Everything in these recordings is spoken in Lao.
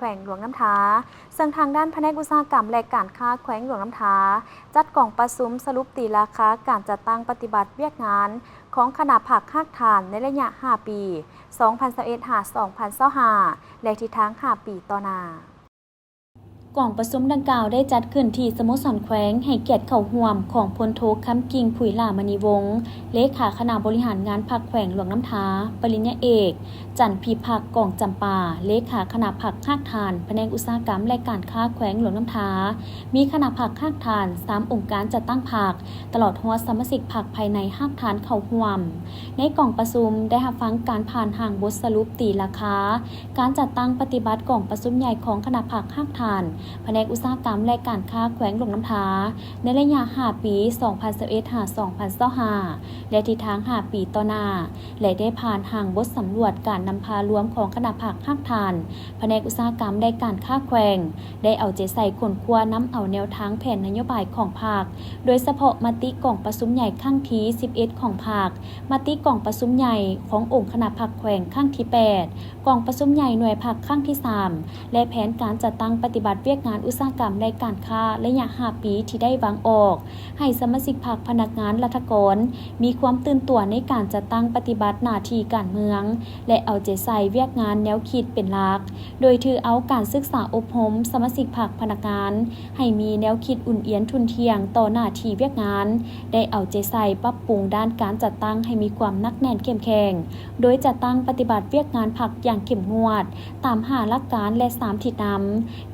ແຂວງຫຼວງນ້ຳທາ, ເຊິ່ງທາງດ້ານພະແນກອຸດສາຫະກຳ ແລະ ການຄ້າແຂວງຫຼວງນ້ຳທາ ຈັດກອງປະຊຸມສະຫຼຸບຕີລາຄາການຈັດຕັ້ງປະຕິບັດວຽກງານຂອງຄະນະພັກຮາກຖານໃນໄລຍະຫ້າປີ ສອງພັນຊາວເອັດ ຫາ ສອງພັນຊາວຫ້າ ແລະ ທິດທາງຫ້າປີຕໍ່ໜ້າ. ກອງປະຊຸມດັ່ງກ່າວໄດ້ຈັດຂຶ້ນທີ່ສະໂມສອນແຂວງ, ໃຫ້ກຽດເຂົ້າຮ່ວມຂອງພົນໂທ ຄຳກິ່ງ ຜຸຍຫຼ້າມະນີວົງ ເລຂາຄະນະບໍລິຫານງານພັກແຂວງຫຼວງນ້ຳທາ, ປະລິນຍາເອກ ຈັນພິພັກ ກອງຈຳປາ ເລຂາຄະນະພັກຮາກຖານ ພະແນກອຸດສາຫະກຳ ແລະ ການຄ້າແຂວງຫຼວງນ້ຳທາ, ມີຄະນະພັກຮາກຖານ ສາມອົງການຈັດຕັ້ງພັກ ຕະຫຼອດຮອດສະມາຊິກພັກພາຍໃນຮາກຖານເຂົ້າຮ່ວມ. ໃນກອງປະຊຸມໄດ້ຮັບຟັງການຜ່ານຮ່າງບົດສະຫຼຸບຕີລາຄາ ການຈັດຕັ້ງປະຕິບັດກອງປະຊຸມໃຫຍ່ຂອງຄະນະພັກຮາກຖານ ພະແນກອຸດສາຫະກຳ ແລະ ການຄ້າແຂວງຫຼວງນ້ຳທາ ໃນໄລຍະຫ້າປີ ສອງພັນຊາວເອັດ ຫາ ສອງພັນຊາວຫ້າ ແລະ ທິດທາງຫ້າປີຕໍ່ໜ້າ ແລະ ໄດ້ຜ່ານຮ່າງບົດສຳຫຼວດການນຳພາລວມຂອງຄະນະພັກຮາກຖານ ພະແນກອຸດສາຫະກຳ ແລະ ການຄ້າແຂວງ ໄດ້ເອົາໃຈໃສ່ຄົ້ນຄວ້ານຳເອົາແນວທາງແຜນນະໂຍບາຍຂອງພັກ, ໂດຍສະເພາະມະຕິກອງປະຊຸມໃຫຍ່ຄັ້ງທີສິບເອັດຂອງພັກ, ມະຕິກອງປະຊຸມໃຫຍ່ຂອງອົງຄະນະພັກແຂວງຄັ້ງທີແປດ, ກອງປະຊຸມໃຫຍ່ໜ່ວຍພັກຄັ້ງທີສາມ ແລະ ແຜນການຈັດຕັ້ງປະຕິບັດວຽກງານອຸດສາຫະກຳ ແລະ ການຄ້າໄລຍະຫ້າປີທີ່ໄດ້ວາງອອກ ໃຫ້ສະມາຊິກພັກ, ພະນັກງານລັດຖະກອນ ມີຄວາມຕື່ນຕົວໃນການຈັດຕັ້ງປະຕິບັດໜ້າທີ່ການເມືອງ ແລະ ເອົາໃຈໃສ່ວຽກງານແນວຄິດເປັນຫຼັກ, ໂດຍຖືເອົາການສຶກສາອົບຮົມສະມາຊິກພັກ, ພະນັກງານ ໃຫ້ມີແນວຄິດອຸ່ນອຽນທຸ່ນທ່ຽງຕໍ່ໜ້າທີ່ວຽກງານ, ໄດ້ເອົາໃຈໃສ່ປັບປຸງດ້ານການຈັດຕັ້ງໃຫ້ມີຄວາມໜັກແໜ້ນເຂັ້ມແຂງ, ໂດຍຈັດຕັ້ງປະຕິບັດວຽກງານພັກຢ່າງເຂັ້ມງວດ, ຕາມຫ້າຫຼັກການ ແລະ ສາມທິດນຳ,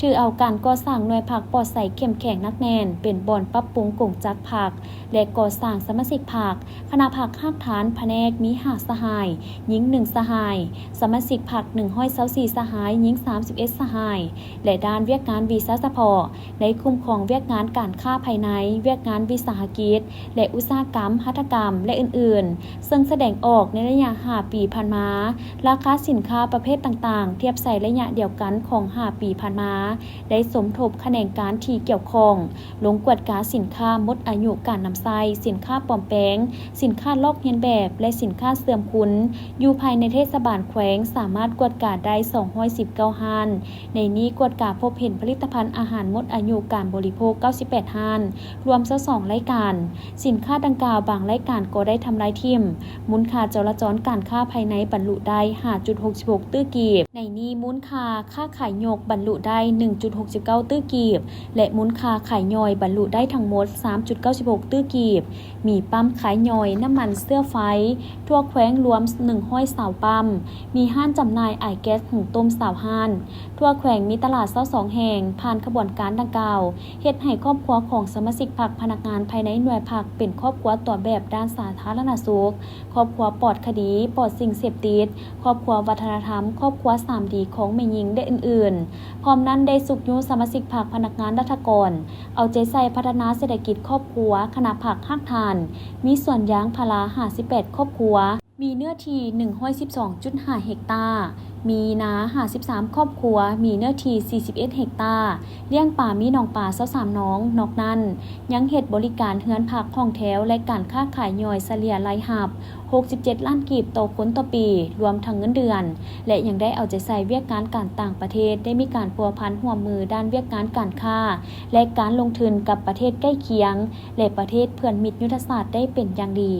ຖືເອົາການກໍ່ສ້າງໜ່ວຍພັກປອດໃສເຂັ້ມແຂງໜັກແໜ້ນ ເປັນບ່ອນປັບປຸງກົງຈັກພັກ ແລະ ກໍ່ສ້າງສະມາຊິກພັກ. ຄະນະພັກຮາກຖານພະແນກມີຫ້າສະຫາຍ, ຍິງໜຶ່ງສະຫາຍ, ສະມາຊິກພັກໜຶ່ງຮ້ອຍຊາວສີ່ສະຫາຍ, ຍິງສາມສິບເອັດສະຫາຍ ແລະ ດ້ານວຽກງານວິຊາສະເພາະ ໄດ້ຄຸ້ມຄອງວຽກງານການຄ້າພາຍໃນ, ວຽກງານວິສາຫະກິດ ແລະ ອຸດສາຫະກຳ, ຫັດຖະກຳ ແລະ ອື່ນໆ, ເຊິ່ງສະແດງອອກໃນໄລຍະຫ້າປີຜ່ານມາ, ລາຄາສິນຄ້າປະເພດຕ່າງໆ ທຽບໃສ່ໄລຍະດຽວກັນຂອງຫ້າປີຜ່ານມາ ໄດ້ສົມທົບຂະແໜງການທີ່ກ່ຽວຂ້ອງ ລົງກວດກາສິນຄ້າໝົດອາຍຸການນຳໃຊ້, ສິນຄ້າປອມແປງ, ສິນຄ້າລອກລຽນແບບ ແລະ ສິນຄ້າເສື່ອມຄຸນ ຢູ່ພາຍໃນເທດສະບານແຂວງ ສາມາດກວດກາໄດ້ສອງຮ້ອຍສິບເກົ້າຮ້ານ. ໃນນີ້ກວດກາພົບເຫັນຜະລິດຕະພັນອາຫານໝົດອາຍຸການບໍລິໂພກເກົ້າສິບແປດຮ້ານ, ລວມຊາວສອງລາຍການ. ສິນຄ້າດັ່ງກ່າວບາງລາຍການກໍໄດ້ທຳລາຍຖິ້ມ. ມູນຄ່າຈະລາຈອນການຄ້າພາຍໃນບັນລຸໄດ້ຫ້າຈຸດຫົກສິບຫົກຕື້ກີບ. ໃນນີ້ມູນຄ່າຄ້າຂາຍຍົກບັນລຸໄດ້ໜຶ່ງຈຸດຫົກສິບເກົ້າຕື້ກີບ ແລະ ມູນຄ່າຂາຍຍ່ອຍບັນລຸໄດ້ທັງໝົດສາມຈຸດເກົ້າສິບຫົກຕື້ກີບ. ມີປ້ຳຂາຍຍ່ອຍນ້ຳມັນເຊື້ອໄຟທົ່ວແຂວງລວມໜຶ່ງຮ້ອຍຊາວປ້ຳ, ມີຮ້ານຈຳໜ່າຍອາຍແກັສຫຸງຕົ້ມຊາວຮ້ານ. ທົ່ວແຂວງມີຕະຫຼາດຊາວສອງແຫ່ງ. ຜ່ານຂະບວນການດັ່ງກ່າວ ເຮັດໃຫ້ຄອບຄົວຂອງສະມາຊິກພັກ, ພະນັກງານພາຍໃນໜ່ວຍພັກເປັນຄອບຄົວຕົວແບບດ້ານສາທາລະນະສຸກ, ຄອບຄົວປອດຄະດີ, ປອດສິ່ງເສບຕິດ, ຄອບຄົວວັດທະນະທຳ, ຄອບຄົວສາມດີຂອງແມ່ຍິງ ແລະ ອື່ນໆ. ພ້ອມນັ້ນໄດ້ຊຸກຍູ້ສະມາຊິກພັກ, ພະນັກງານລັດຖະກອນ ເອົາໃຈໃສ່ພັດທະນາເສດຖະກິດຄອບຄົວ, ຄະນະພັກຮາກຖານ ມີສວນຢາງພາລາຫ້າສິບແປດຄອບຄົວ, ມີເນື້ອທີ່ໜຶ່ງຮ້ອຍສິບສອງຈຸດຫ້າເຮັກຕາ, ມີນາຫ້າສິບສາມຄອບຄົວ, ມີເນື້ອທີ່ສີ່ສິບເອັດເຮັກຕາ, ລ້ຽງປາມີໜອງປາຊາວສາມໜອງ. ນອກນັ້ນ ຍັງເຮັດບໍລິການເຮືອນພັກຫ້ອງແຖວ ແລະ ການຄ້າຂາຍຍ່ອຍສະເລ່ຍລາຍຮັບຫົກສິບເຈັດລ້ານກີບຕໍ່ຄົນຕໍ່ປີ, ລວມທັງເງິນເດືອນ ແລະ ຍັງໄດ້ເອົາໃຈໃສ່ວຽກງານການຕ່າງປະເທດ, ໄດ້ມີການພົວພັນຮ່ວມມືດ້ານວຽກງານການຄ້າ ແລະ ການລົງທຶນກັບປະເທດໃກ້ຄຽງ ແລະ ປະເທດເພື່ອນມິດຍຸດທະສາດໄດ້ເປັນຢ່າງດີ.